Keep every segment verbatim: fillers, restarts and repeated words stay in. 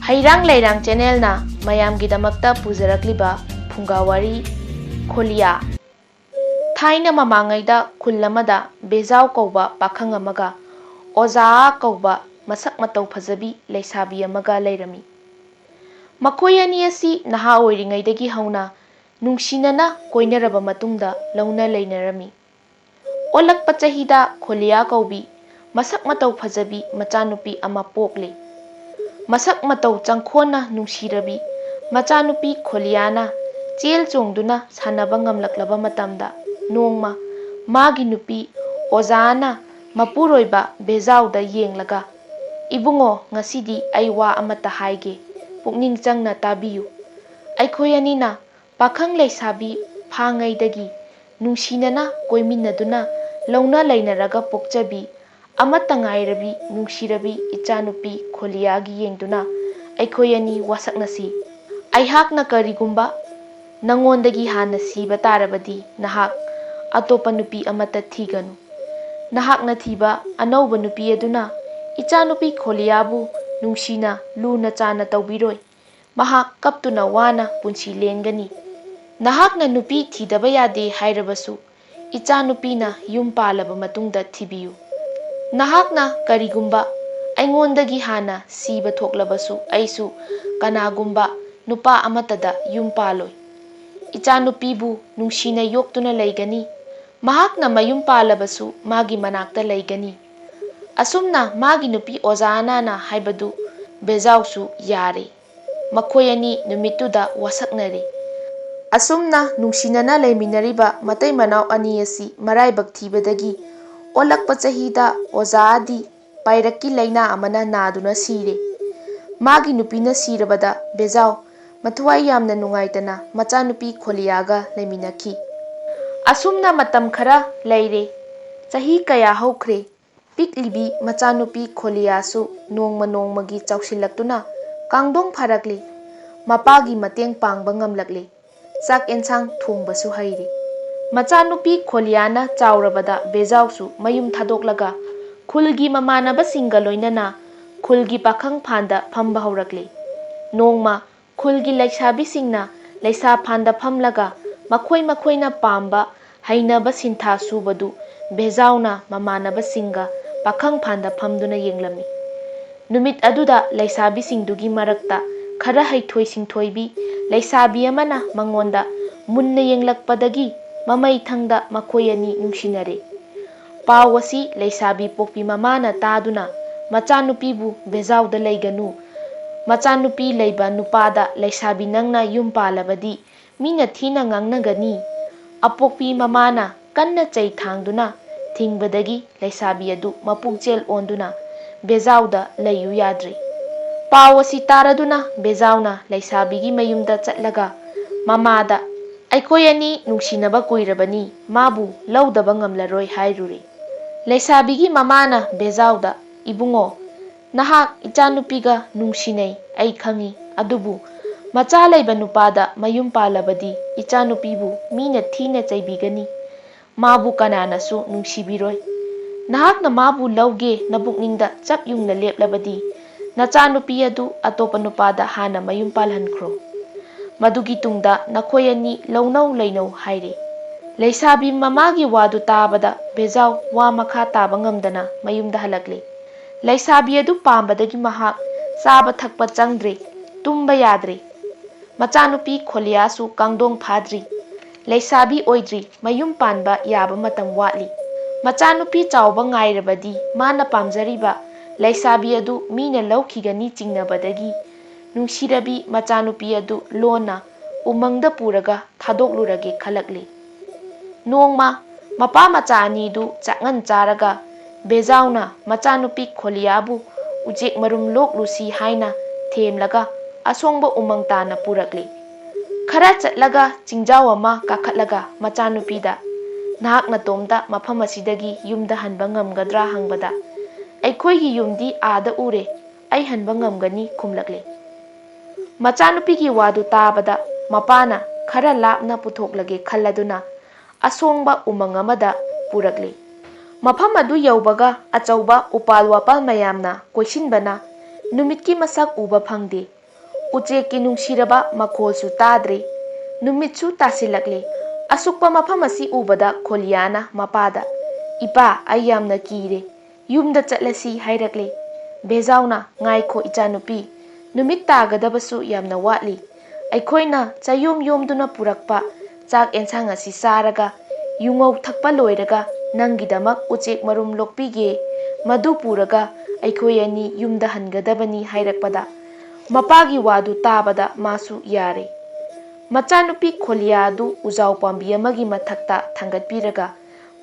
ꯍꯩꯔꯥꯡ ꯂꯩꯔꯥꯡ ꯆꯦꯅꯦꯜꯅ ꯃꯌꯥꯝꯒꯤꯗꯃꯛꯇ ꯄꯨꯖꯔꯛꯂꯤꯕ ꯐꯨꯡꯒꯥ ꯋꯥꯔꯤ, ꯈꯣꯂꯤꯌꯥ꯫ ꯊꯥꯏꯅ ꯃꯃꯥꯡꯉꯩꯗ ꯈꯨꯜ ꯑꯃꯗ ꯕꯦꯖꯥꯎ ꯀꯧꯕ ꯄꯥꯈꯪ ꯑꯃꯒ ꯑꯣꯖꯥ ꯀꯧꯕ ꯃꯁꯛ ꯃꯇꯧ ꯐꯖꯕꯤ ꯂꯩꯁꯥꯕꯤ ꯑꯃꯒ ꯂꯩꯔꯝꯃꯤ꯫ ꯃꯈꯣꯏ ꯑꯅꯤ ꯑꯁꯤ ꯅꯍꯥ ꯑꯣꯏꯔꯤꯉꯩꯗꯒꯤ ꯍꯧꯅ ꯅꯨꯡꯁꯤꯅꯅ ꯀꯣꯏꯅꯔꯕ ꯃꯇꯨꯡꯗ ꯂꯧꯅ ꯂꯩꯅꯔꯝꯃꯤ꯫ ꯑꯣꯜꯂꯛꯄ ꯆꯍꯤꯗ ꯈꯣꯂꯤꯌꯥ ꯀꯧꯕꯤ ꯃꯁꯛ ꯃꯇꯧ ꯐꯖꯕꯤ ꯃꯆꯥꯅꯨꯄꯤ ꯑꯃ ꯄꯣꯛꯂꯤ꯫ ꯃꯁꯛ ꯃꯇꯧ ꯆꯪꯈꯣꯟꯅ ꯅꯨꯡꯁꯤꯔꯕꯤ ꯃꯆꯥꯅꯨꯄꯤ ꯈꯣꯂꯤꯌꯥꯅ ꯆꯦꯜ ꯆꯣꯡꯗꯨꯅ ꯁꯥꯟꯅꯕ ꯉꯝꯂꯛꯂꯕ ꯃꯇꯝꯗ, ꯅꯣꯡꯃ ꯃꯥꯒꯤ ꯅꯨꯄꯤ ꯑꯣꯖꯥꯅ ꯃꯄꯨꯔꯣꯏꯕ ꯕꯦꯖꯥꯎꯗ ꯌꯦꯡꯂꯒ, "ꯏꯕꯨꯡꯉꯣ, ꯉꯁꯤꯗꯤ ꯑꯩ ꯋꯥ ꯑꯃꯠꯇ ꯍꯥꯏꯒꯦ, ꯄꯨꯛꯅꯤꯡ ꯆꯪꯅ ꯇꯥꯕꯤꯌꯨ꯫ ꯑꯩꯈꯣꯏ ꯑꯅꯤꯅ ꯄꯥꯈꯪ ꯂꯩꯁꯥꯕꯤ ꯐꯥꯉꯩꯗꯒꯤ ꯅꯨꯡꯁꯤꯅꯅ ꯀꯣꯏꯃꯤꯟꯅꯗꯨꯅ ꯂꯧꯅ ꯂꯩꯅꯔꯒ ꯄꯣꯛꯆꯕꯤ ꯑꯃꯠꯇ ꯉꯥꯏꯔꯕꯤ ꯅꯨꯡꯁꯤꯔꯕꯤ ꯏꯆꯥꯅꯨꯄꯤ ꯈꯣꯂꯤꯌꯥꯒꯤ ꯌꯦꯡꯗꯨꯅ ꯑꯩꯈꯣꯏ ꯑꯅꯤ ꯋꯥꯁꯛꯅꯁꯤ꯫ ꯑꯩꯍꯥꯛꯅ ꯀꯔꯤꯒꯨꯝꯕ ꯅꯉꯣꯟꯗꯒꯤ ꯍꯥꯟꯅ ꯁꯤꯕ ꯇꯥꯔꯕꯗꯤ ꯅꯍꯥꯛ ꯑꯇꯣꯞꯄ ꯅꯨꯄꯤ ꯑꯃꯠꯇ ꯊꯤꯒꯅꯨ꯫ ꯅꯍꯥꯛꯅ ꯊꯤꯕ ꯑꯅꯧꯕ ꯅꯨꯄꯤ ꯑꯗꯨꯅ ꯏꯆꯥꯅꯨꯄꯤ ꯈꯣꯂꯤꯌꯥꯕꯨ ꯅꯨꯡꯁꯤꯅ ꯂꯨꯅ ꯆꯥꯟꯅ ꯇꯧꯕꯤꯔꯣꯏ꯫ ꯃꯍꯥꯛ ꯀꯞꯇꯨꯅ ꯋꯥꯅ ꯄꯨꯟꯁꯤ ꯂꯦꯟꯒꯅꯤ꯫ ꯅꯍꯥꯛꯅ ꯅꯨꯄꯤ ꯊꯤꯗꯕ ꯌꯥꯗꯦ ꯍꯥꯏꯔꯕꯁꯨ, ꯏꯆꯥꯅꯨꯄꯤꯅ ꯌꯨꯝ ꯄꯥꯜꯂꯕ ꯃꯇꯨꯡꯗ ꯊꯤꯕꯤꯌꯨ꯫ ꯅꯍꯥꯛꯅ ꯀꯔꯤꯒꯨꯝꯕ ꯑꯩꯉꯣꯟꯗꯒꯤ ꯍꯥꯟꯅ ꯁꯤꯕ ꯊꯣꯛꯂꯕꯁꯨ, ꯑꯩꯁꯨ ꯀꯅꯥꯒꯨꯝꯕ ꯅꯨꯄꯥ ꯑꯃꯠꯇꯗ ꯌꯨꯝ ꯄꯥꯜꯂꯣꯏ꯫ ꯏꯆꯥꯅꯨꯄꯤꯕꯨ ꯅꯨꯡꯁꯤꯅ ꯌꯣꯛꯇꯨꯅ ꯂꯩꯒꯅꯤ꯫ ꯃꯍꯥꯛꯅ ꯃꯌꯨꯝ ꯄꯥꯜꯂꯕꯁꯨ ꯃꯥꯒꯤ ꯃꯅꯥꯛꯇ ꯂꯩꯒꯅꯤ꯫" ꯑꯁꯨꯝꯅ ꯃꯥꯒꯤ ꯅꯨꯄꯤ ꯑꯣꯖꯥ ꯑꯅꯥꯅ ꯍꯥꯏꯕꯗꯨ ꯕꯦꯖꯥꯎꯁꯨ ꯌꯥꯔꯦ꯫ ꯃꯈꯣꯏ ꯑꯅꯤ ꯅꯨꯃꯤꯠꯇꯨꯗ ꯋꯥꯁꯛꯅꯔꯦ꯫ ꯑꯁꯨꯝꯅ ꯅꯨꯡꯁꯤꯅꯅ ꯂꯩꯃꯤꯟꯅꯔꯤꯕ ꯃꯇꯩ ꯃꯅꯥꯎ ꯑꯅꯤ ꯑꯁꯤ ꯃꯔꯥꯏꯕꯛ ꯊꯤꯕꯗꯒꯤ ꯑꯣꯜꯂꯛꯄ ꯆꯍꯤꯗ ꯑꯣꯖꯥꯗꯤ ꯄꯥꯏꯔꯛꯀꯤ ꯂꯥꯏꯅꯥ ꯑꯃꯅ ꯅꯥꯗꯨꯅ ꯁꯤꯔꯦ꯫ ꯃꯥꯒꯤ ꯅꯨꯄꯤꯅ ꯁꯤꯔꯕꯗ ꯕꯦꯖꯥꯎ ꯃꯊ꯭ꯋꯥꯏ ꯌꯥꯝꯅ ꯅꯨꯡꯉꯥꯏꯇꯅ ꯃꯆꯥꯅꯨꯄꯤ ꯈꯣꯂꯤꯌꯥꯒ ꯂꯩꯃꯤꯟꯅꯈꯤ꯫ ꯑꯁꯨꯝꯅ ꯃꯇꯝ ꯈꯔ ꯂꯩꯔꯦ꯫ ꯆꯍꯤ ꯀꯌꯥ ꯍꯧꯈ꯭ꯔꯦ꯫ ꯄꯤꯛꯂꯤꯕꯤ ꯃꯆꯥꯅꯨꯄꯤ ꯈꯣꯂꯤꯌꯥꯁꯨ ꯅꯣꯡꯃ ꯅꯣꯡꯃꯒꯤ ꯆꯥꯎꯁꯤꯜꯂꯛꯇꯨꯅ ꯀꯥꯡꯗꯣꯡ ꯐꯥꯔꯛꯂꯤ꯫ ꯃꯄꯥꯒꯤ ꯃꯇꯦꯡ ꯄꯥꯡꯕ ꯉꯝꯂꯛꯂꯤ꯫ ꯆꯥꯛ ꯑꯦꯟꯁꯥꯡ ꯊꯣꯡꯕꯁꯨ ꯍꯩꯔꯤ꯫ ꯃꯆꯥꯅꯨꯄꯤ ꯈꯣꯂꯤꯌꯥꯅ ꯆꯥꯎꯔꯕꯗ ꯕꯦꯖꯥꯎꯁꯨ ꯃꯌꯨꯝ ꯊꯥꯗꯣꯛꯂꯒ ꯈꯨꯜꯒꯤ ꯃꯃꯥꯟꯅꯕꯁꯤꯡꯒ ꯂꯣꯏꯅꯅ ꯈꯨꯜꯒꯤ ꯄꯥꯈꯪ ꯐꯥꯟꯗ ꯐꯝꯕ ꯍꯧꯔꯛꯂꯤ꯫ ꯅꯣꯡꯃ ꯈꯨꯜꯒꯤ ꯂꯩꯁꯥꯕꯤꯁꯤꯡꯅ ꯂꯩꯁꯥ ꯐꯥꯟꯗ ꯐꯝꯂꯒ ꯃꯈꯣꯏ ꯃꯈꯣꯏꯅ ꯄꯥꯝꯕ ꯍꯩꯅꯕ ꯁꯤꯟꯊꯥ ꯁꯨꯕꯗꯨ ꯚꯦꯖꯥꯎꯅ ꯃꯃꯥꯟꯅꯕꯁꯤꯡꯒ ꯄꯥꯈꯪ ꯐꯥꯟꯗ ꯐꯝꯗꯨꯅ ꯌꯦꯡꯂꯝꯃꯤ꯫ ꯅꯨꯃꯤꯠ ꯑꯗꯨꯗ ꯂꯩꯁꯥꯕꯤꯁꯤꯡꯗꯨꯒꯤ ꯃꯔꯛꯇ ꯈꯔ ꯍꯩꯊꯣꯏ ꯁꯤꯡꯊꯣꯏꯕꯤ ꯂꯩꯁꯥꯕꯤ ꯑꯃꯅ ꯃꯉꯣꯟꯗ ꯃꯨꯟꯅ ꯌꯦꯡꯂꯛꯄꯗꯒꯤ ꯃꯃꯩ ꯊꯪꯗ ꯃꯈꯣꯏ ꯑꯅꯤ ꯅꯨꯡꯁꯤꯅꯔꯦ꯫ ꯄꯥꯎ ꯑꯁꯤ ꯂꯩꯁꯥꯕꯤ ꯄꯣꯛꯄꯤ ꯃꯃꯥꯅ ꯇꯥꯗꯨꯅ ꯃꯆꯥꯅꯨꯄꯤꯕꯨ ꯚꯦꯖꯥꯎꯗ ꯂꯩꯒꯅꯨ, ꯃꯆꯥꯅꯨꯄꯤ ꯂꯩꯕ ꯅꯨꯄꯥꯗ ꯂꯩꯁꯥꯕꯤ ꯅꯪꯅ ꯌꯨꯝ ꯄꯥꯜꯂꯕꯗꯤ ꯃꯤꯅ ꯊꯤꯅ ꯉꯥꯡꯅꯒꯅꯤ꯫ ꯑꯄꯣꯛꯄꯤ ꯃꯃꯥꯅ ꯀꯟꯅ ꯆꯩ ꯊꯥꯡꯗꯨꯅ ꯊꯤꯡꯕꯗꯒꯤ ꯂꯩꯁꯥꯕꯤ ꯑꯗꯨ ꯃꯄꯨꯛꯆꯦꯜ ꯑꯣꯟꯗꯨꯅ ꯕꯦꯖꯥꯎꯗ ꯂꯩꯌꯨ ꯌꯥꯗ꯭ꯔꯦ꯫ ꯄꯥꯎ ꯑꯁꯤ ꯇꯥꯔꯗꯨꯅ ꯕꯦꯖꯥꯎꯅ ꯂꯩꯁꯥꯕꯤꯒꯤ ꯃꯌꯨꯝꯗ ꯆꯠꯂꯒ ꯃꯃꯥꯗ, "ꯑꯩꯈꯣꯏ ꯑꯅꯤ ꯅꯨꯡꯁꯤꯅꯕ ꯀꯨꯏꯔꯕꯅꯤ, ꯃꯥꯕꯨ ꯂꯧꯗꯕ ꯉꯝꯂꯔꯣꯏ" ꯍꯥꯏꯔꯨꯔꯦ꯫ ꯂꯩꯁꯥꯕꯤꯒꯤ ꯃꯃꯥꯅ ꯕꯦꯖꯥꯎꯗ, "ꯏꯕꯨꯡꯉꯣ, ꯅꯍꯥꯛ ꯏꯆꯥꯅꯨꯄꯤꯒ ꯅꯨꯡꯁꯤꯅꯩ, ꯑꯩ ꯈꯪꯏ꯫ ꯑꯗꯨꯕꯨ ꯃꯆꯥ ꯂꯩꯕ ꯅꯨꯄꯥꯗ ꯃꯌꯨꯝ ꯄꯥꯜꯂꯕꯗꯤ ꯏꯆꯥꯅꯨꯄꯤꯕꯨ ꯃꯤꯅ ꯊꯤꯅ ꯆꯩꯕꯤꯒꯅꯤ꯫ ꯃꯥꯕꯨ ꯀꯅꯥꯅꯁꯨ ꯅꯨꯡꯁꯤꯕꯤꯔꯣꯏ꯫ ꯅꯍꯥꯛꯅ ꯃꯥꯕꯨ ꯂꯧꯒꯦ ꯅꯕꯨꯛꯅꯤꯡꯗ ꯆꯞ ꯌꯨꯡꯅ ꯂꯦꯞꯂꯕꯗꯤ ꯅꯆꯥꯅꯨꯄꯤ ꯑꯗꯨ ꯑꯇꯣꯞꯄ ꯅꯨꯄꯥꯗ ꯍꯥꯟꯅ ꯃꯌꯨꯝ ꯄꯥꯜꯍꯟꯈ꯭ꯔꯣ꯫ ꯃꯗꯨꯒꯤ ꯇꯨꯡꯗ ꯅꯈꯣꯏ ꯑꯅꯤ ꯂꯧꯅꯧ ꯂꯩꯅꯧ" ꯍꯥꯏꯔꯦ꯫ ꯂꯩꯁꯥꯕꯤ ꯃꯃꯥꯒꯤ ꯋꯥꯗꯨ ꯇꯥꯕꯗ ꯕꯦꯖꯥꯎ ꯋꯥ ꯃꯈꯥ ꯇꯥꯕ ꯉꯝꯗꯅ ꯃꯌꯨꯝꯗ ꯍꯜꯂꯛꯂꯦ꯫ ꯂꯩꯁꯥꯕꯤ ꯑꯗꯨ ꯄꯥꯝꯕꯗꯒꯤ ꯃꯍꯥꯛ ꯆꯥꯕ ꯊꯛꯄ ꯆꯪꯗ꯭ꯔꯦ, ꯇꯨꯝꯕ ꯌꯥꯗ꯭ꯔꯦ꯫ ꯃꯆꯥꯅꯨꯄꯤ ꯈꯣꯂꯤꯌꯥꯁꯨ ꯀꯥꯡꯗꯣꯡ ꯐꯥꯗ꯭ꯔꯤ, ꯂꯩꯁꯥꯕꯤ ꯑꯣꯏꯗ꯭ꯔꯤ, ꯃꯌꯨꯝ ꯄꯥꯟꯕ ꯌꯥꯕ ꯃꯇꯝ ꯋꯥꯠꯂꯤ꯫ ꯃꯆꯥꯅꯨꯄꯤ ꯆꯥꯎꯕ ꯉꯥꯏꯔꯕꯗꯤ ꯃꯥꯅ ꯄꯥꯝꯖꯔꯤꯕ ꯂꯩꯁꯥꯕꯤ ꯑꯗꯨ ꯃꯤꯅ ꯂꯧꯈꯤꯒꯅꯤ ꯆꯤꯡꯅꯕꯗꯒꯤ ꯅꯨꯡꯁꯤꯔꯕꯤ ꯃꯆꯥꯅꯨꯄꯤ ꯑꯗꯨ ꯂꯣꯟꯅ ꯎꯃꯪꯗ ꯄꯨꯔꯒ ꯊꯥꯗꯣꯛꯂꯨꯔꯒꯦ ꯈꯜꯂꯛꯂꯤ꯫ ꯅꯣꯡꯃ ꯃꯄꯥ ꯃꯆꯥ ꯑꯅꯤꯗꯨ ꯆꯥꯛꯉꯟ ꯆꯥꯔꯒ ꯕꯦꯖꯥꯎꯅ ꯃꯆꯥꯅꯨꯄꯤ ꯈꯣꯂꯤꯌꯥꯕꯨ ꯎꯆꯦꯛ ꯃꯔꯨꯝ ꯂꯣꯛꯂꯨꯁꯤ ꯍꯥꯏꯅ ꯊꯦꯝꯂꯒ ꯑꯁꯣꯡꯕ ꯎꯃꯪ ꯇꯥꯅ ꯄꯨꯔꯛꯂꯤ꯫ ꯈꯔ ꯆꯠꯂꯒ ꯆꯤꯡꯖꯥꯎ ꯑꯃ ꯀꯥꯈꯠꯂꯒ ꯃꯆꯥꯅꯨꯄꯤꯗ, "ꯅꯍꯥꯛ ꯅꯇꯣꯝꯇ ꯃꯐꯝ ꯑꯁꯤꯗꯒꯤ ꯌꯨꯝꯗ ꯍꯟꯕ ꯉꯝꯒꯗ꯭ꯔꯥ?" ꯍꯪꯕꯗ, "ꯑꯩꯈꯣꯏꯒꯤ ꯌꯨꯝꯗꯤ ꯑꯥꯗ ꯎꯔꯦ, ꯑꯩ ꯍꯟꯕ ꯉꯝꯒꯅꯤ" ꯈꯨꯝꯂꯛꯂꯦ꯫ ꯃꯆꯥꯅꯨꯄꯤꯒꯤ ꯋꯥꯗꯨ ꯇꯥꯕꯗ ꯃꯄꯥꯅ ꯈꯔ ꯂꯥꯞꯅ ꯄꯨꯊꯣꯛꯂꯒꯦ ꯈꯜꯂꯗꯨꯅ ꯑꯁꯣꯡꯕ ꯎꯃꯪ ꯑꯃꯗ ꯄꯨꯔꯛꯂꯦ꯫ ꯃꯐꯝ ꯑꯗꯨ ꯌꯧꯕꯒ ꯑꯆꯧꯕ ꯎꯄꯥꯜ ꯋꯥꯄꯥꯜ ꯃꯌꯥꯝꯅ ꯀꯣꯏꯁꯤꯟꯕꯅ ꯅꯨꯃꯤꯠꯀꯤ ꯃꯁꯛ ꯎꯕ ꯐꯪꯗꯦ꯫ ꯎꯆꯦꯛꯀꯤ ꯅꯨꯡꯁꯤꯔꯕ ꯃꯈꯣꯜꯁꯨ ꯇꯥꯗ꯭ꯔꯦ꯫ ꯅꯨꯃꯤꯠꯁꯨ ꯇꯥꯁꯤꯜꯂꯛꯂꯦ꯫ ꯑꯁꯨꯛꯄ ꯃꯐꯝ ꯑꯁꯤ ꯎꯕꯗ ꯈꯣꯂꯤꯌꯥꯅ ꯃꯄꯥꯗ, "ꯏꯄꯥ, ꯑꯩ ꯌꯥꯝꯅ ꯀꯤꯔꯦ꯫ ꯌꯨꯝꯗ ꯆꯠꯂꯁꯤ" ꯍꯥꯏꯔꯛꯂꯦ꯫ ꯕꯦꯖꯥꯎꯅ, "ꯉꯥꯏꯈꯣ ꯏꯆꯥꯅꯨꯄꯤ, ꯅꯨꯃꯤꯠ ꯇꯥꯒꯗꯕꯁꯨ ꯌꯥꯝꯅ ꯋꯥꯠꯂꯤ꯫ ꯑꯩꯈꯣꯏꯅ ꯆꯌꯣꯝ ꯌꯣꯝꯗꯨꯅ ꯄꯨꯔꯛꯄ ꯆꯥꯛ ꯑꯦꯟꯁꯥꯡ ꯑꯁꯤ ꯆꯥꯔꯒ, ꯌꯨꯉꯧ ꯊꯛꯄ ꯂꯣꯏꯔꯒ, ꯅꯪꯒꯤꯗꯃꯛ ꯎꯆꯦꯛ ꯃꯔꯨꯝ ꯂꯣꯛꯄꯤꯒꯦ, ꯃꯗꯨ ꯄꯨꯔꯒ ꯑꯩꯈꯣꯏ ꯑꯅꯤ ꯌꯨꯝꯗ ꯍꯟꯒꯗꯕꯅꯤ" ꯍꯥꯏꯔꯛꯄꯗ, ꯃꯄꯥꯒꯤ ꯋꯥꯗꯨ ꯇꯥꯕꯗ ꯃꯥꯁꯨ ꯌꯥꯔꯦ꯫ ꯃꯆꯥꯅꯨꯄꯤ ꯈꯣꯂꯤꯌꯥ ꯑꯗꯨ ꯎꯖꯥꯎ ꯄꯥꯝꯕꯤ ꯑꯃꯒꯤ ꯃꯊꯛꯇ ꯊꯥꯡꯒꯠꯄꯤꯔꯒ,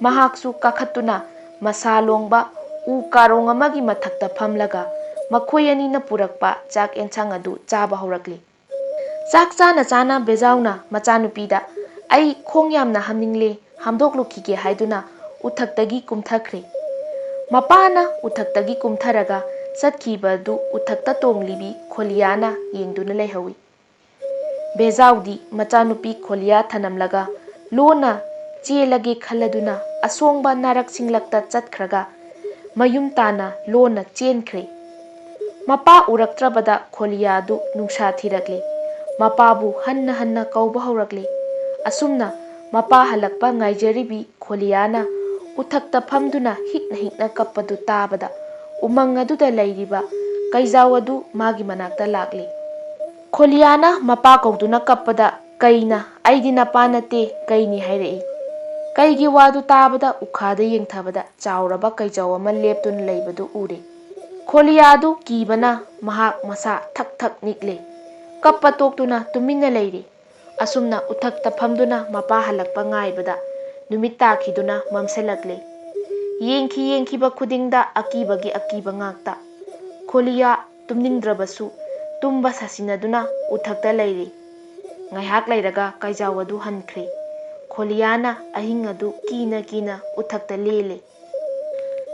ꯃꯍꯥꯛꯁꯨ ꯀꯥꯈꯠꯇꯨꯅ ꯃꯁꯥ ꯂꯣꯡꯕ ꯎ ꯀꯥꯔꯣꯡ ꯑꯃꯒꯤ ꯃꯊꯛꯇ ꯐꯝꯂꯒ, ꯃꯈꯣꯏ ꯑꯅꯤꯅ ꯄꯨꯔꯛꯄ ꯆꯥꯛ ꯑꯦꯟꯁꯥꯡ ꯑꯗꯨ ꯆꯥꯕ ꯍꯧꯔꯛꯂꯤ꯫ ꯆꯥꯛ ꯆꯥꯅ ꯆꯥꯅ ꯕꯦꯖꯥꯎꯅ ꯃꯆꯥꯅꯨꯄꯤꯗ, "ꯑꯩ ꯈꯣꯡ ꯌꯥꯝꯅ ꯍꯥꯝꯅꯤꯡꯂꯦ, ꯍꯥꯝꯗꯣꯛꯂꯨꯈꯤꯒꯦ" ꯍꯥꯏꯗꯨꯅ ꯎꯊꯛꯇꯒꯤ ꯀꯨꯝꯊꯈ꯭ꯔꯦ꯫ ꯃꯄꯥꯅ ꯎꯊꯛꯇꯒꯤ ꯀꯨꯝꯊꯔꯒ ꯆꯠꯈꯤꯕ ꯑꯗꯨ ꯎꯊꯛꯇ ꯇꯣꯡꯂꯤꯕꯤ ꯈꯣꯂꯤꯌꯥꯅ ꯌꯦꯡꯗꯨꯅ ꯂꯩꯍꯧꯏ꯫ ꯕꯦꯖꯥꯎꯗꯤ ꯃꯆꯥꯅꯨꯄꯤ ꯈꯣꯂꯤꯌꯥ ꯊꯅꯝꯂꯒ ꯂꯣꯟꯅ ꯆꯦꯜꯂꯒꯦ ꯈꯜꯂꯗꯨꯅ ꯑꯁꯣꯡꯕ ꯅꯥꯔꯛꯁꯤꯡꯂꯛꯇ ꯆꯠꯈ꯭ꯔꯒ ꯃꯌꯨꯝ ꯇꯥꯅ ꯂꯣꯟꯅ ꯆꯦꯟꯈ꯭ꯔꯦ꯫ ꯃꯄꯥ ꯎꯔꯛꯇ꯭ꯔꯕꯗ ꯈꯣꯂꯤꯌꯥꯗꯨ ꯅꯨꯡꯁꯥ ꯊꯤꯔꯛꯂꯦ꯫ ꯃꯄꯥꯕꯨ ꯍꯟꯅ ꯍꯟꯅ ꯀꯧꯕ ꯍꯧꯔꯛꯂꯦ꯫ ꯑꯁꯨꯝꯅ ꯃꯄꯥ ꯍꯜꯂꯛꯄ ꯉꯥꯏꯖꯔꯤꯕꯤ ꯈꯣꯂꯤꯌꯥꯅ ꯎꯊꯛꯇ ꯐꯝꯗꯨꯅ ꯍꯤꯛꯅ ꯍꯤꯛꯅ ꯀꯞꯄꯗꯨ ꯇꯥꯕꯗ, ꯎꯃꯪ ꯑꯗꯨꯗ ꯂꯩꯔꯤꯕ ꯀꯩꯖꯥꯎ ꯑꯗꯨ ꯃꯥꯒꯤ ꯃꯅꯥꯛꯇ ꯂꯥꯛꯂꯦ꯫ ꯈꯣꯂꯤꯌꯥꯅ ꯃꯄꯥ ꯀꯧꯗꯨꯅ ꯀꯞꯄꯗ, "ꯀꯩꯅ? ꯑꯩꯗꯤ ꯅꯄꯥ ꯅꯠꯇꯦ, ꯀꯩꯅꯤ?" ꯍꯥꯏꯔꯛꯏ꯫ ꯀꯩꯒꯤ ꯋꯥꯗꯨ ꯇꯥꯕꯗ ꯎꯈꯥꯗ ꯌꯦꯡꯊꯕꯗ ꯆꯥꯎꯔꯕ ꯀꯩꯖꯥꯎ ꯑꯃ ꯂꯦꯞꯇꯨꯅ ꯂꯩꯕꯗꯨ ꯎꯔꯦ꯫ ꯈꯣꯂꯤꯌꯥꯗꯨ ꯀꯤꯕꯅ ꯃꯍꯥꯛ ꯃꯁꯥ ꯊꯛ ꯊꯛ ꯅꯤꯛꯂꯦ꯫ ꯀꯞꯄ ꯇꯣꯛꯇꯨꯅ ꯇꯨꯃꯤꯟꯅ ꯂꯩꯔꯦ꯫ ꯑꯁꯨꯝꯅ ꯎꯊꯛꯇ ꯐꯝꯗꯨꯅ ꯃꯄꯥ ꯍꯜꯂꯛꯄ ꯉꯥꯏꯕꯗ ꯅꯨꯃꯤꯠ ꯇꯥꯈꯤꯗꯨꯅ ꯃꯝꯁꯤꯜꯂꯛꯂꯦ꯫ ꯌꯦꯡꯈꯤ ꯌꯦꯡꯈꯤꯕ ꯈꯨꯗꯤꯡꯗ ꯑꯀꯤꯕꯒꯤ ꯑꯀꯤꯕ ꯉꯥꯛꯇ꯫ ꯈꯣꯂꯤꯌꯥ ꯇꯨꯝꯅꯤꯡꯗ꯭ꯔꯕꯁꯨ ꯇꯨꯝꯕ ꯁꯥꯁꯤꯟꯅꯗꯨꯅ ꯎꯊꯛꯇ ꯂꯩꯔꯤ꯫ ꯉꯥꯏꯍꯥꯛ ꯂꯩꯔꯒ ꯀꯩꯖꯥꯎ ꯑꯗꯨ ꯍꯟꯈ꯭ꯔꯦ꯫ ꯈꯣꯂꯤꯌꯥꯅ ꯑꯍꯤꯡ ꯑꯗꯨ ꯀꯤꯅ ꯀꯤꯅ ꯎꯊꯛꯇ ꯂꯦꯜꯂꯦ꯫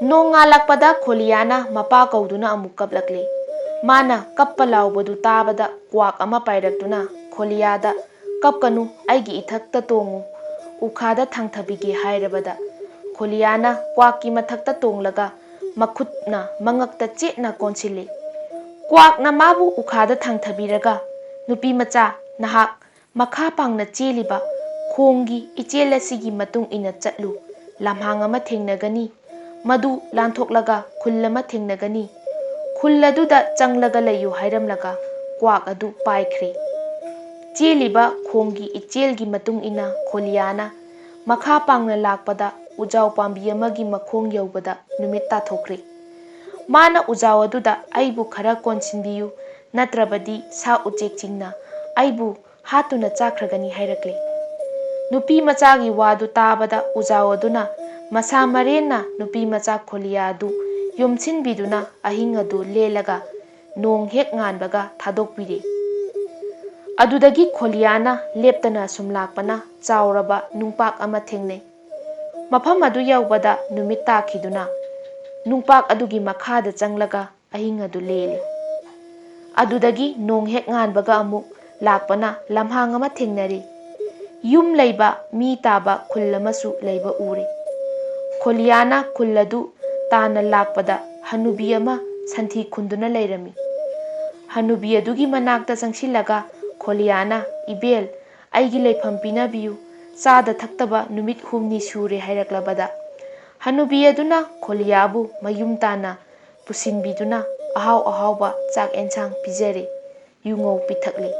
ꯅꯣꯡꯉꯥꯜꯂꯛꯄꯗ ꯈꯣꯂꯤꯌꯥꯅ ꯃꯄꯥ ꯀꯧꯗꯨꯅ ꯑꯃꯨꯛ ꯀꯞꯂꯛꯂꯦ꯫ ꯃꯥꯅ ꯀꯞꯄ ꯂꯥꯎꯕꯗꯨ ꯇꯥꯕꯗ ꯀ꯭ꯋꯥꯛ ꯑꯃ ꯄꯥꯏꯔꯛꯇꯨꯅ ꯈꯣꯂꯤꯌꯥꯗ, "ꯀꯞꯀꯅꯨ, ꯑꯩꯒꯤ ꯏꯊꯛꯇ ꯇꯣꯡꯉꯨ꯫ ꯎꯈꯥꯗ ꯊꯥꯡꯊꯕꯤꯒꯦ" ꯍꯥꯏꯔꯕꯗ, ꯈꯣꯂꯤꯌꯥꯅ ꯀ꯭ꯋꯥꯛꯀꯤ ꯃꯊꯛꯇ ꯇꯣꯡꯂꯒ ꯃꯈꯨꯠꯅ ꯃꯉꯛꯇ ꯆꯦꯠꯅ ꯀꯣꯟꯁꯤꯜꯂꯤ꯫ ꯀ꯭ꯋꯥꯛꯅ ꯃꯥꯕꯨ ꯎꯈꯥꯗ ꯊꯥꯡꯊꯕꯤꯔꯒ, "ꯅꯨꯄꯤ ꯃꯆꯥ, ꯅꯍꯥꯛ ꯃꯈꯥ ꯄꯥꯡꯅ ꯆꯦꯜꯂꯤꯕ ꯈꯣꯡꯒꯤ ꯏꯆꯦꯜ ꯑꯁꯤꯒꯤ ꯃꯇꯨꯡ ꯏꯟꯅ ꯆꯠꯂꯨ꯫ ꯂꯝꯍꯥꯡ ꯑꯃ ꯊꯦꯡꯅꯒꯅꯤ꯫ ꯃꯗꯨ ꯂꯥꯟꯊꯣꯛꯂꯒ ꯈꯨꯜ ꯑꯃ ꯊꯦꯡꯅꯒꯅꯤ꯫ ꯈꯨꯜ ꯑꯗꯨꯗ ꯆꯪꯂꯒ ꯂꯩꯌꯨ" ꯍꯥꯏꯔꯝꯂꯒ ꯀ꯭ꯋꯥꯛ ꯑꯗꯨ ꯄꯥꯏꯈ꯭ꯔꯦ꯫ ꯆꯦꯜꯂꯤꯕ ꯈꯣꯡꯒꯤ ꯏꯆꯦꯜꯒꯤ ꯃꯇꯨꯡ ꯏꯟꯅ ꯈꯣꯂꯤꯌꯥꯅ ꯃꯈꯥ ꯄꯥꯡꯅ ꯂꯥꯛꯄꯗ ꯎꯖꯥꯎ ꯄꯥꯝꯕꯤ ꯑꯃꯒꯤ ꯃꯈꯣꯡ ꯌꯧꯕꯗ ꯅꯨꯃꯤꯠ ꯇꯥꯊꯣꯛꯈ꯭ꯔꯦ꯫ ꯃꯥꯅ ꯎꯖꯥꯎ ꯑꯗꯨꯗ "ꯑꯩꯕꯨ ꯈꯔ ꯀꯣꯟꯁꯤꯟꯕꯤꯌꯨ, ꯅꯠꯇ꯭ꯔꯕꯗꯤ ꯁꯥ ꯎꯆꯦꯛꯁꯤꯡꯅ ꯑꯩꯕꯨ ꯍꯥꯠꯇꯨꯅ ꯆꯥꯈ꯭ꯔꯒꯅꯤ" ꯍꯥꯏꯔꯛꯂꯦ꯫ ꯅꯨꯄꯤ ꯃꯆꯥꯒꯤ ꯋꯥꯗꯨ ꯇꯥꯕꯗ ꯎꯖꯥꯎ ꯑꯗꯨꯅ ꯃꯁꯥ ꯃꯔꯦꯟꯅ ꯅꯨꯄꯤ ꯃꯆꯥ ꯈꯣꯂꯤꯌꯥ ꯑꯗꯨ ꯌꯣꯝꯁꯤꯟꯕꯤꯗꯨꯅ ꯑꯍꯤꯡ ꯑꯗꯨ ꯂꯦꯜꯂꯒ ꯅꯣꯡ ꯍꯦꯛ ꯉꯥꯟꯕꯒ ꯊꯥꯗꯣꯛꯄꯤꯔꯦ꯫ ꯑꯗꯨꯗꯒꯤ ꯈꯣꯂꯤꯌꯥꯅ ꯂꯦꯞꯇꯅ ꯁꯨꯝ ꯂꯥꯛꯄꯅ ꯆꯥꯎꯔꯕ ꯅꯨꯡꯄꯥꯛ ꯑꯃ ꯊꯦꯡꯅꯩ꯫ ꯃꯐꯝ ꯑꯗꯨ ꯌꯧꯕꯗ ꯅꯨꯃꯤꯠ ꯇꯥꯈꯤꯗꯨꯅ ꯅꯨꯡꯄꯥꯛ ꯑꯗꯨꯒꯤ ꯃꯈꯥꯗ ꯆꯪꯂꯒ ꯑꯍꯤꯡ ꯑꯗꯨ ꯂꯦꯜꯂꯤ꯫ ꯑꯗꯨꯗꯒꯤ ꯅꯣꯡ ꯍꯦꯛ ꯉꯥꯟꯕꯒ ꯑꯃꯨꯛ ꯂꯥꯛꯄꯅ ꯂꯝꯍꯥꯡ ꯑꯃ ꯊꯦꯡꯅꯔꯤ꯫ ꯌꯨꯝ ꯂꯩꯕ, ꯃꯤ ꯇꯥꯕ ꯈꯨꯜ ꯑꯃꯁꯨ ꯂꯩꯕ ꯎꯔꯤ꯫ ꯈꯣꯂꯤꯌꯥꯅ ꯈꯨꯜ ꯑꯗꯨ ꯇꯥꯟꯅ ꯂꯥꯛꯄꯗ ꯍꯅꯨꯕꯤ ꯑꯃ ꯁꯟꯊꯤ ꯈꯨꯟꯗꯨꯅ ꯂꯩꯔꯝꯃꯤ꯫ ꯍꯅꯨꯕꯤ ꯑꯗꯨꯒꯤ ꯃꯅꯥꯛꯇ ꯆꯪꯁꯤꯜꯂꯒ ꯈꯣꯂꯤꯌꯥꯅ, "ꯏꯕꯦꯜ, ꯑꯩꯒꯤ ꯂꯩꯐꯝ ꯄꯤꯅꯕꯤꯌꯨ, ꯆꯥꯗ ꯊꯛꯇꯕ ꯅꯨꯃꯤꯠ ꯍꯨꯝꯅꯤ ꯁꯨꯔꯦ" ꯍꯥꯏꯔꯛꯂꯕꯗ, ꯍꯅꯨꯕꯤ ꯑꯗꯨꯅ ꯈꯣꯂꯤꯌꯥꯕꯨ ꯃꯌꯨꯝ ꯇꯥꯟꯅ ꯄꯨꯁꯤꯟꯕꯤꯗꯨꯅ ꯑꯍꯥꯎ ꯑꯍꯥꯎꯕ ꯆꯥꯛ ꯑꯦꯟꯁꯥꯡ ꯄꯤꯖꯔꯦ, ꯌꯨꯉꯧ ꯄꯤꯊꯛꯂꯦ꯫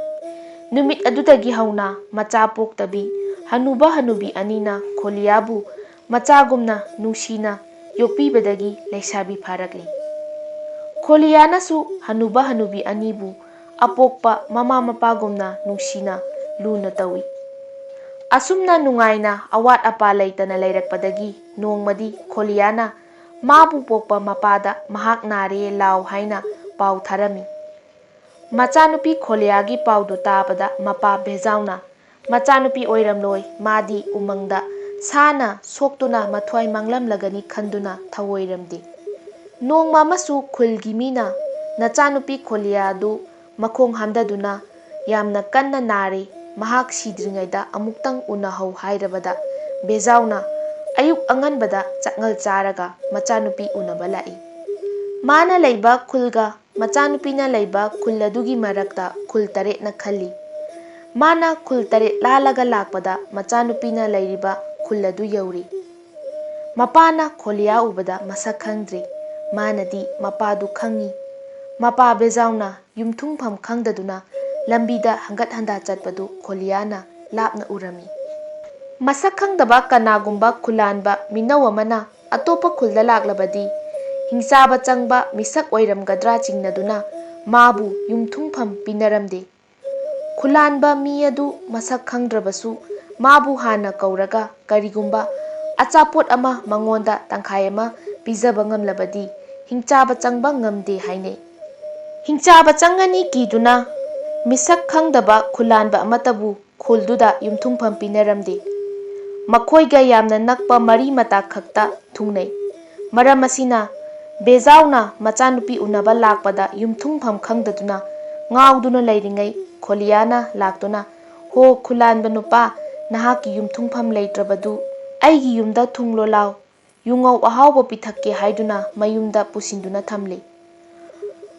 ꯅꯨꯃꯤꯠ ꯑꯗꯨꯗꯒꯤ ꯍꯧꯅ ꯃꯆꯥ ꯄꯣꯛꯇꯕꯤ ꯍꯅꯨꯕ ꯍꯅꯨꯕꯤ ꯑꯅꯤꯅ ꯈꯣꯂꯤꯌꯥꯕꯨ ꯃꯆꯥꯒꯨꯝꯅ ꯅꯨꯡꯁꯤꯅ ꯌꯣꯛꯄꯤꯕꯗꯒꯤ ꯂꯩꯁꯥꯕꯤ ꯐꯥꯔꯛꯂꯤ꯫ ꯈꯣꯂꯤꯌꯥꯅꯁꯨ ꯍꯅꯨꯕ ꯍꯅꯨꯕꯤ ꯑꯅꯤꯕꯨ ꯑꯄꯣꯛꯄ ꯃꯃꯥ ꯃꯄꯥꯒꯨꯝꯅ ꯅꯨꯡꯁꯤꯅ ꯂꯨꯅ ꯇꯧꯏ꯫ ꯑꯁꯨꯝꯅ ꯅꯨꯡꯉꯥꯏꯅ ꯑꯋꯥꯠ ꯑꯄꯥ ꯂꯩꯇꯅ ꯂꯩꯔꯛꯄꯗꯒꯤ ꯅꯣꯡꯃꯗꯤ ꯈꯣꯂꯤꯌꯥꯅ ꯃꯥꯕꯨ ꯄꯣꯛꯄ ꯃꯄꯥꯗ ꯃꯍꯥꯛ ꯅꯥꯔꯦ ꯂꯥꯎ ꯍꯥꯏꯅ ꯄꯥꯎ ꯊꯥꯔꯝꯃꯤ꯫ ꯃꯆꯥꯅꯨꯄꯤ ꯈꯣꯂꯤꯌꯥꯒꯤ ꯄꯥꯎꯗꯨ ꯇꯥꯕꯗ ꯃꯄꯥ ꯕꯦꯖꯥꯎꯅ, "ꯃꯆꯥꯅꯨꯄꯤ ꯑꯣꯏꯔꯝꯂꯣꯏ, ꯃꯥꯗꯤ ꯎꯃꯪꯗ ꯁꯥꯅ ꯁꯣꯛꯇꯨꯅ ꯃꯊ꯭ꯋꯥꯏ ꯃꯥꯡꯂꯝꯂꯒꯅꯤ" ꯈꯟꯗꯨꯅ ꯊꯧꯑꯣꯏꯔꯝꯗꯦ꯫ ꯅꯣꯡꯃ ꯑꯃꯁꯨ ꯈꯨꯜꯒꯤ ꯃꯤꯅ ꯅꯆꯥꯅꯨꯄꯤ ꯈꯣꯂꯤꯌꯥ ꯑꯗꯨ ꯃꯈꯣꯡ ꯍꯥꯝꯗꯗꯨꯅ ꯌꯥꯝꯅ ꯀꯟꯅ ꯅꯥꯔꯦ, ꯃꯍꯥꯛ ꯁꯤꯗ꯭ꯔꯤꯉꯩꯗ ꯑꯃꯨꯛꯇꯪ ꯎꯅꯍꯧ ꯍꯥꯏꯔꯕꯗ, ꯕꯦꯖꯥꯎꯅ ꯑꯌꯨꯛ ꯑꯉꯟꯕꯗ ꯆꯥꯛꯉꯜ ꯆꯥꯔꯒ ꯃꯆꯥꯅꯨꯄꯤ ꯎꯅꯕ ꯂꯥꯛꯏ꯫ ꯃꯥꯅ ꯂꯩꯕ ꯈꯨꯜꯒ ꯃꯆꯥꯅꯨꯄꯤꯅ ꯂꯩꯕ ꯈꯨꯜ ꯑꯗꯨꯒꯤ ꯃꯔꯛꯇ ꯈꯨꯜ ꯇꯔꯦꯠꯅ ꯈꯜꯂꯤ꯫ ꯃꯥꯅ ꯈꯨꯜ ꯇꯔꯦꯠ ꯂꯥꯜꯂꯒ ꯂꯥꯛꯄꯗ ꯃꯆꯥꯅꯨꯄꯤꯅ ꯂꯩꯔꯤꯕ ꯈꯨꯜ ꯑꯗꯨ ꯌꯧꯔꯤ꯫ ꯃꯄꯥꯅ ꯈꯣꯂꯤꯌꯥ ꯎꯕꯗ ꯃꯁꯛ ꯈꯪꯗ꯭ꯔꯤ꯫ ꯃꯥꯅꯗꯤ ꯃꯄꯥꯗꯨ ꯈꯪꯏ꯫ ꯃꯄꯥ ꯕꯦꯖꯥꯎꯅ ꯌꯨꯝꯊꯨꯡꯐꯝ ꯈꯪꯗꯗꯨꯅ ꯂꯝꯕꯤꯗ ꯍꯪꯒꯠ ꯍꯟꯗꯥ ꯆꯠꯄꯗꯨ ꯈꯣꯂꯤꯌꯥꯅ ꯂꯥꯞꯅ ꯎꯔꯝꯃꯤ꯫ ꯃꯁꯛ ꯈꯪꯗꯕ ꯀꯅꯥꯒꯨꯝꯕ ꯈꯨꯂꯥꯟꯕ ꯃꯤꯅꯧ ꯑꯃꯅ ꯑꯇꯣꯞꯄ ꯈꯨꯜꯗ ꯂꯥꯛꯂꯕꯗꯤ ꯍꯤꯡꯆꯥꯕ ꯆꯪꯕ ꯃꯤꯁꯛ ꯑꯣꯏꯔꯝꯒꯗ꯭ꯔꯥ ꯆꯤꯡꯅꯗꯨꯅ ꯃꯥꯕꯨ ꯌꯨꯝꯊꯨꯡꯐꯝ ꯄꯤꯅꯔꯝꯗꯦ꯫ ꯈꯨꯂꯥꯟꯕ ꯃꯤ ꯑꯗꯨ ꯃꯁꯛ ꯈꯪꯗ꯭ꯔꯕꯁꯨ ꯃꯥꯕꯨ ꯍꯥꯟꯅ ꯀꯧꯔꯒ ꯀꯔꯤꯒꯨꯝꯕ ꯑꯆꯥꯄꯣꯠ ꯑꯃ ꯃꯉꯣꯟꯗ ꯇꯪꯈꯥꯏ ꯑꯃ ꯄꯤꯖꯕ ꯉꯝꯂꯕꯗꯤ ꯍꯤꯡꯆꯥꯕ ꯆꯪꯕ ꯉꯝꯗꯦ ꯍꯥꯏꯅꯩ꯫ ꯍꯤꯡꯆꯥꯕ ꯆꯪꯒꯅꯤ ꯀꯤꯗꯨꯅ ꯃꯤꯁꯛ ꯈꯪꯗꯕ ꯈꯨꯂꯥꯟꯕ ꯑꯃꯠꯇꯕꯨ ꯈꯨꯜꯗꯨꯗ ꯌꯨꯝꯊꯨꯡꯐꯝ ꯄꯤꯅꯔꯝꯗꯦ꯫ ꯃꯈꯣꯏꯒ ꯌꯥꯝꯅ ꯅꯛꯄ ꯃꯔꯤ ꯃꯇꯥ ꯈꯛꯇ ꯊꯨꯡꯅꯩ꯫ ꯃꯔꯝ ꯑꯁꯤꯅ ꯕꯦꯖꯥꯎꯅ ꯃꯆꯥꯅꯨꯄꯤ ꯎꯅꯕ ꯂꯥꯛꯄꯗ ꯌꯨꯝꯊꯨꯡꯐꯝ ꯈꯪꯗꯗꯨꯅ ꯉꯥꯎꯗꯨꯅ ꯂꯩꯔꯤꯉꯩ ꯈꯣꯂꯤꯌꯥꯅ ꯂꯥꯛꯇꯨꯅ, "ꯍꯣ ꯈꯨꯂꯥꯟꯕ ꯅꯨꯄꯥ, ꯅꯍꯥꯛꯀꯤ ꯌꯨꯝꯊꯨꯡꯐꯝ ꯂꯩꯇ꯭ꯔꯕꯗꯨ ꯑꯩꯒꯤ ꯌꯨꯝꯗ ꯊꯨꯡꯂꯣ ꯂꯥꯎ, ꯌꯨꯉꯧ ꯑꯍꯥꯎꯕ ꯄꯤꯊꯛꯀꯦ" ꯍꯥꯏꯗꯨꯅ ꯃꯌꯨꯝꯗ ꯄꯨꯁꯤꯟꯗꯨꯅ ꯊꯝꯂꯤ꯫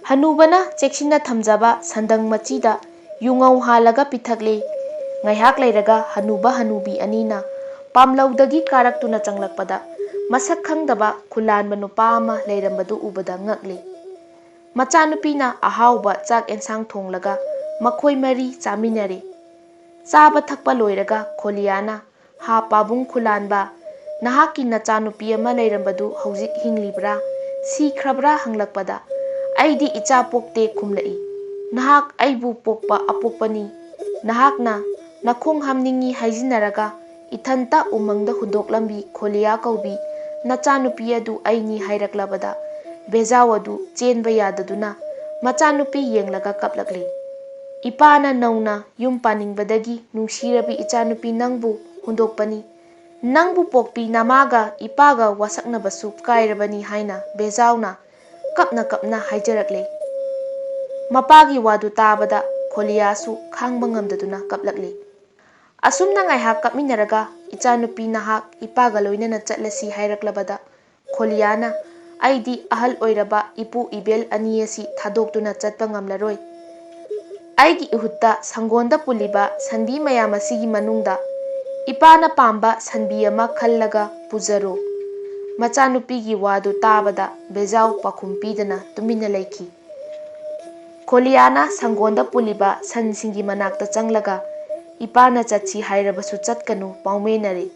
ꯍꯅꯨꯕꯅ ꯆꯦꯛꯁꯤꯟꯅ ꯊꯝꯖꯕ ꯁꯟꯗꯪ ꯃꯆꯤꯗ ꯌꯨꯉꯧ ꯍꯥꯜꯂꯒ ꯄꯤꯊꯛꯂꯦ꯫ ꯉꯥꯏꯍꯥꯛ ꯂꯩꯔꯒ ꯍꯅꯨꯕ ꯍꯅꯨꯕꯤ ꯑꯅꯤꯅ ꯄꯥꯝꯂꯧꯗꯒꯤ ꯀꯥꯔꯛꯇꯨꯅ ꯆꯪꯂꯛꯄꯗ ꯃꯁꯛ ꯈꯪꯗꯕ ꯈꯨꯂꯥꯟꯕ ꯅꯨꯄꯥ ꯑꯃ ꯂꯩꯔꯝꯕꯗꯨ ꯎꯕꯗ ꯉꯛꯂꯦ꯫ ꯃꯆꯥꯅꯨꯄꯤꯅ ꯑꯍꯥꯎꯕ ꯆꯥꯛ ꯑꯦꯟꯁꯥꯡ ꯊꯣꯡꯂꯒ ꯃꯈꯣꯏ ꯃꯔꯤ ꯆꯥꯃꯤꯟꯅꯔꯦ꯫ ꯆꯥꯕ ꯊꯛꯄ ꯂꯣꯏꯔꯒ ꯈꯣꯂꯤꯌꯥꯅ, "ꯍꯥ ꯄꯥꯕꯨꯡ ꯈꯨꯂꯥꯟꯕ, ꯅꯍꯥꯛꯀꯤ ꯅꯆꯥꯅꯨꯄꯤ ꯑꯃ ꯂꯩꯔꯝꯕꯗꯨ ꯍꯧꯖꯤꯛ ꯍꯤꯡꯂꯤꯕ꯭ꯔꯥ, ꯁꯤꯈ꯭ꯔꯕ꯭ꯔꯥ?" ꯍꯪꯂꯛꯄꯗ, "ꯑꯩꯗꯤ ꯏꯆꯥ ꯄꯣꯛꯇꯦ" ꯈꯨꯝꯂꯛꯏ꯫ "ꯅꯍꯥꯛ ꯑꯩꯕꯨ ꯄꯣꯛꯄ ꯑꯄꯣꯛꯄꯅꯤ꯫ ꯅꯍꯥꯛꯅ ꯅꯈꯣꯡ ꯍꯥꯝꯅꯤꯡꯏ ꯍꯥꯏꯖꯤꯟꯅꯔꯒ ꯏꯊꯟꯇ ꯎꯃꯪꯗ ꯍꯨꯟꯗꯣꯛꯂꯝꯕꯤ ꯈꯣꯂꯤꯌꯥ ꯀꯧꯕꯤ ꯅꯆꯥꯅꯨꯄꯤ ꯑꯗꯨ ꯑꯩꯅꯤ" ꯍꯥꯏꯔꯛꯂꯕꯗ, ꯕꯦꯖꯥꯎ ꯑꯗꯨ ꯆꯦꯟꯕ ꯌꯥꯗꯗꯨꯅ ꯃꯆꯥꯅꯨꯄꯤ ꯌꯦꯡꯂꯒ ꯀꯞꯂꯛꯂꯤ꯫ "ꯏꯄꯥꯅ ꯅꯧꯅ ꯌꯨꯝ ꯄꯥꯅꯤꯡꯕꯗꯒꯤ ꯅꯨꯡꯁꯤꯔꯕꯤ ꯏꯆꯥꯅꯨꯄꯤ ꯅꯪꯕꯨ ꯍꯨꯟꯗꯣꯛꯄꯅꯤ꯫ ꯅꯪꯕꯨ ꯄꯣꯛꯄꯤ ꯅꯃꯥꯒ ꯏꯄꯥꯒ ꯋꯥꯁꯛꯅꯕꯁꯨ ꯀꯥꯏꯔꯕꯅꯤ" ꯍꯥꯏꯅ ꯕꯦꯖꯥꯎꯅ ꯀꯞꯅ ꯀꯞꯅ ꯍꯥꯏꯖꯔꯛꯂꯦ꯫ ꯃꯄꯥꯒꯤ ꯋꯥꯗꯨ ꯇꯥꯕꯗ ꯈꯣꯂꯤꯌꯥꯁꯨ ꯈꯥꯡꯕ ꯉꯝꯗꯗꯨꯅ ꯀꯞꯂꯛꯂꯦ꯫ ꯑꯁꯨꯝꯅ ꯉꯥꯏꯍꯥꯛ ꯀꯞꯃꯤꯟꯅꯔꯒ, "ꯏꯆꯥꯅꯨꯄꯤ ꯅꯍꯥꯛ ꯏꯄꯥꯒ ꯂꯣꯏꯅꯅ ꯆꯠꯂꯁꯤ" ꯍꯥꯏꯔꯛꯂꯕꯗ, ꯈꯣꯂꯤꯌꯥꯅ, ꯑꯩꯗꯤ ꯑꯍꯜ ꯑꯣꯏꯔꯕ ꯏꯄꯨ ꯏꯕꯦꯜ ꯑꯅꯤ ꯑꯁꯤ ꯊꯥꯗꯣꯛꯇꯨꯅ ꯆꯠꯄ ꯉꯝꯂꯔꯣꯏ꯫ ꯑꯩꯒꯤ ꯏꯍꯨꯠꯇ ꯁꯪꯒꯣꯟꯗ ꯄꯨꯜꯂꯤꯕ ꯁꯟꯕꯤ ꯃꯌꯥꯝ ꯑꯁꯤꯒꯤ ꯃꯅꯨꯡꯗ ꯏꯄꯥꯅ ꯄꯥꯝꯕ ꯁꯟꯕꯤ ꯑꯃ ꯈꯜꯂꯒ ꯄꯨꯖꯔꯣ꯫ ꯃꯆꯥꯅꯨꯄꯤꯒꯤ ꯋꯥꯗꯨ ꯇꯥꯕꯗ ꯕꯦꯖꯥꯎ ꯄꯥꯎꯈꯨꯝ ꯄꯤꯗꯅ ꯇꯨꯃꯤꯟꯅ ꯂꯩꯈꯤ꯫ ꯈꯣꯂꯤꯌꯥꯅ ꯁꯪꯒꯣꯟꯗ ꯄꯨꯜꯂꯤꯕ ꯁꯟꯁꯤꯡꯒꯤ ꯃꯅꯥꯛꯇ ꯆꯪꯂꯒ, "ꯏꯄꯥꯅ ꯆꯠꯁꯤ ꯍꯥꯏꯔꯕꯁꯨ ꯆꯠꯀꯅꯨ, ꯄꯥꯎꯃꯦꯅꯔꯦ꯫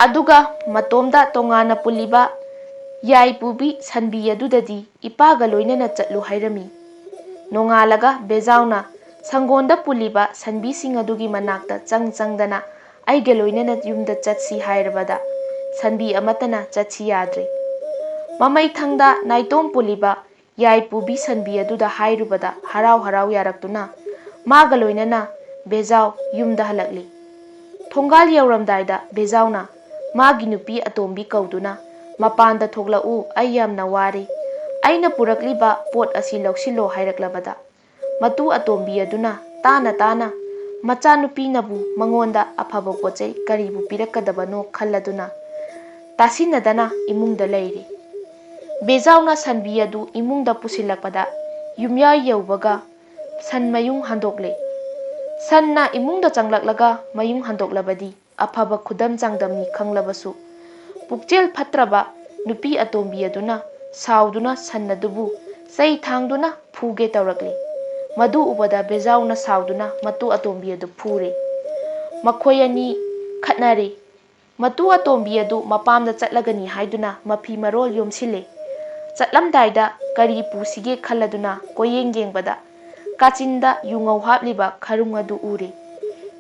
ꯑꯗꯨꯒ ꯃꯇꯣꯝꯗ ꯇꯣꯉꯥꯟꯅ ꯄꯨꯜꯂꯤꯕ ꯌꯥꯏꯄꯨꯕꯤ ꯁꯟꯕꯤ ꯑꯗꯨꯗꯗꯤ ꯏꯄꯥꯒ ꯂꯣꯏꯅꯅ ꯆꯠꯂꯨ ꯍꯥꯏꯔꯝꯃꯤ"꯫ ꯅꯣꯡꯉꯥꯜꯂꯒ ꯕꯦꯖꯥꯎꯅ ꯁꯪꯒꯣꯟꯗ ꯄꯨꯜꯂꯤꯕ ꯁꯟꯕꯤꯁꯤꯡ ꯑꯗꯨꯒꯤ ꯃꯅꯥꯛꯇ ꯆꯪ ꯆꯪꯗꯅ, "ꯑꯩꯒ ꯂꯣꯏꯅꯅ ꯌꯨꯝꯗ ꯆꯠꯁꯤ" ꯍꯥꯏꯔꯕꯗ ꯁꯟꯕꯤ ꯑꯃꯠꯇꯅ ꯆꯠꯁꯤ ꯌꯥꯗ꯭ꯔꯦ꯫ ꯃꯃꯩꯊꯪꯗ ꯅꯥꯏꯇꯣꯝ ꯄꯨꯜꯂꯤꯕ ꯌꯥꯏꯄꯨꯕꯤ ꯁꯟꯕꯤ ꯑꯗꯨꯗ ꯍꯥꯏꯔꯨꯕꯗ ꯍꯔꯥꯎ ꯍꯔꯥꯎ ꯌꯥꯔꯛꯇꯨꯅ ꯃꯥꯒ ꯂꯣꯏꯅꯅ ꯕꯦꯖꯥꯎ ꯌꯨꯝꯗ ꯍꯜꯂꯛꯂꯤ꯫ ꯊꯣꯡꯒꯥꯜ ꯌꯧꯔꯝꯗꯥꯏꯗ ꯕꯦꯖꯥꯎꯅ ꯃꯥꯒꯤ ꯅꯨꯄꯤ ꯑꯇꯣꯝꯕꯤ ꯀꯧꯗꯨꯅ, "ꯃꯄꯥꯟꯗ ꯊꯣꯛꯂꯛꯎ, ꯑꯩ ꯌꯥꯝꯅ ꯋꯥꯔꯦ꯫ ꯑꯩꯅ ꯄꯨꯔꯛꯂꯤꯕ ꯄꯣꯠ ꯑꯁꯤ ꯂꯧꯁꯤꯜꯂꯣ" ꯍꯥꯏꯔꯛꯂꯕꯗ, ꯃꯇꯨ ꯑꯇꯣꯝꯕꯤ ꯑꯗꯨꯅ ꯇꯥꯅ ꯇꯥꯅ ꯃꯆꯥꯅꯨꯄꯤꯅꯕꯨ ꯃꯉꯣꯟꯗ ꯑꯐꯕ ꯄꯣꯠ ꯆꯩ ꯀꯔꯤꯕꯨ ꯄꯤꯔꯛꯀꯗꯕꯅꯣ ꯈꯜꯂꯗꯨꯅ ꯇꯥꯁꯤꯟꯅꯗꯅ ꯏꯃꯨꯡꯗ ꯂꯩꯔꯤ꯫ ꯕꯦꯖꯥꯎꯅ ꯁꯟꯕꯤ ꯑꯗꯨ ꯏꯃꯨꯡꯗ ꯄꯨꯁꯤꯜꯂꯛꯄꯗ ꯌꯨꯝꯌꯥꯏ ꯌꯧꯕꯒ ꯁꯟ ꯃꯌꯨꯡ ꯍꯟꯗꯣꯛꯂꯦ꯫ ꯁꯟꯅ ꯏꯃꯨꯡꯗ ꯆꯪꯂꯛꯂꯒ ꯃꯌꯨꯡ ꯍꯟꯗꯣꯛꯂꯕꯗꯤ ꯑꯐꯕ ꯈꯨꯗꯝ ꯆꯥꯡꯗꯝꯅꯤ ꯈꯪꯂꯕꯁꯨ, ꯄꯨꯛꯆꯦꯜ ꯐꯠꯇ꯭ꯔꯕ ꯅꯨꯄꯤ ꯑꯇꯣꯝꯕꯤ ꯑꯗꯨꯅ ꯁꯥꯎꯗꯨꯅ ꯁꯟ ꯑꯗꯨꯕꯨ ꯆꯩ ꯊꯥꯡꯗꯨꯅ ꯐꯨꯒꯦ ꯇꯧꯔꯛꯂꯤ꯫ ꯃꯗꯨ ꯎꯕꯗ ꯕꯦꯖꯥꯎꯅ ꯁꯥꯎꯗꯨꯅ ꯃꯇꯨ ꯑꯇꯣꯝꯕꯤ ꯑꯗꯨ ꯐꯨꯔꯦ꯫ ꯃꯈꯣꯏ ꯑꯅꯤ ꯈꯠꯅꯔꯦ꯫ ꯃꯇꯨ ꯑꯇꯣꯝꯕꯤ ꯑꯗꯨ ꯃꯄꯥꯝꯗ ꯆꯠꯂꯒꯅꯤ ꯍꯥꯏꯗꯨꯅ ꯃꯐꯤ ꯃꯔꯣꯜ ꯌꯣꯝꯁꯤꯜꯂꯦ꯫ ꯆꯠꯂꯝꯗꯥꯏꯗ ꯀꯔꯤ ꯄꯨꯁꯤꯒꯦ ꯈꯜꯂꯗꯨꯅ ꯀꯣꯏꯌꯦꯡ ꯌꯦꯡꯕꯗ, ꯀꯥꯆꯤꯟꯗ ꯌꯨꯉꯧ ꯍꯥꯞꯂꯤꯕ ꯈꯔꯨꯡ ꯑꯗꯨ ꯎꯔꯦ꯫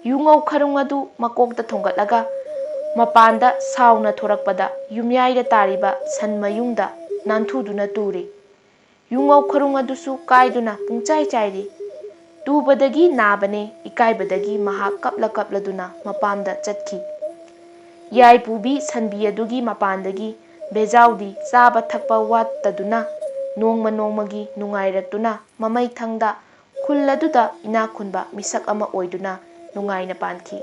ꯌꯨꯉꯧ ꯈꯔꯨꯡ ꯑꯗꯨ ꯃꯀꯣꯛꯇ ꯊꯣꯡꯒꯠꯂꯒ ꯃꯄꯥꯟꯗ ꯁꯥꯎꯅ ꯊꯣꯔꯛꯄꯗ, ꯌꯨꯝꯌꯥꯏꯗ ꯇꯥꯔꯤꯕ ꯁꯟ ꯃꯌꯨꯡꯗ ꯅꯥꯟꯊꯨꯗꯨꯅ ꯇꯨꯔꯦ꯫ ꯌꯨꯉꯧ ꯈꯔꯨꯡ ꯑꯗꯨꯁꯨ ꯀꯥꯏꯗꯨꯅ ꯄꯨꯡꯆꯥꯏ ꯆꯥꯏꯔꯤ꯫ ꯇꯨꯕꯗꯒꯤ ꯅꯥꯕꯅꯦ, ꯏꯀꯥꯏꯕꯗꯒꯤ ꯃꯍꯥꯛ ꯀꯞꯂ ꯀꯞꯂꯗꯨꯅ ꯃꯄꯥꯝꯗ ꯆꯠꯈꯤ꯫ ꯌꯥꯏꯄꯨꯕꯤ ꯁꯟꯕꯤ ꯑꯗꯨꯒꯤ ꯃꯄꯥꯟꯗꯒꯤ ꯕꯦꯖꯥꯎꯗꯤ ꯆꯥꯕ ꯊꯛꯄ ꯋꯥꯠꯇꯗꯨꯅ ꯅꯣꯡꯃ ꯅꯣꯡꯃꯒꯤ ꯅꯨꯡꯉꯥꯏꯔꯛꯇꯨꯅ ꯃꯃꯩꯊꯪꯗ ꯈꯨꯜ ꯑꯗꯨꯗ ꯏꯅꯥꯛ ꯈꯨꯟꯕ ꯃꯤꯁꯛ ꯑꯃ ꯑꯣꯏꯗꯨꯅ ꯅꯨꯡꯉꯥꯏꯅ ꯄꯥꯟꯈꯤ꯫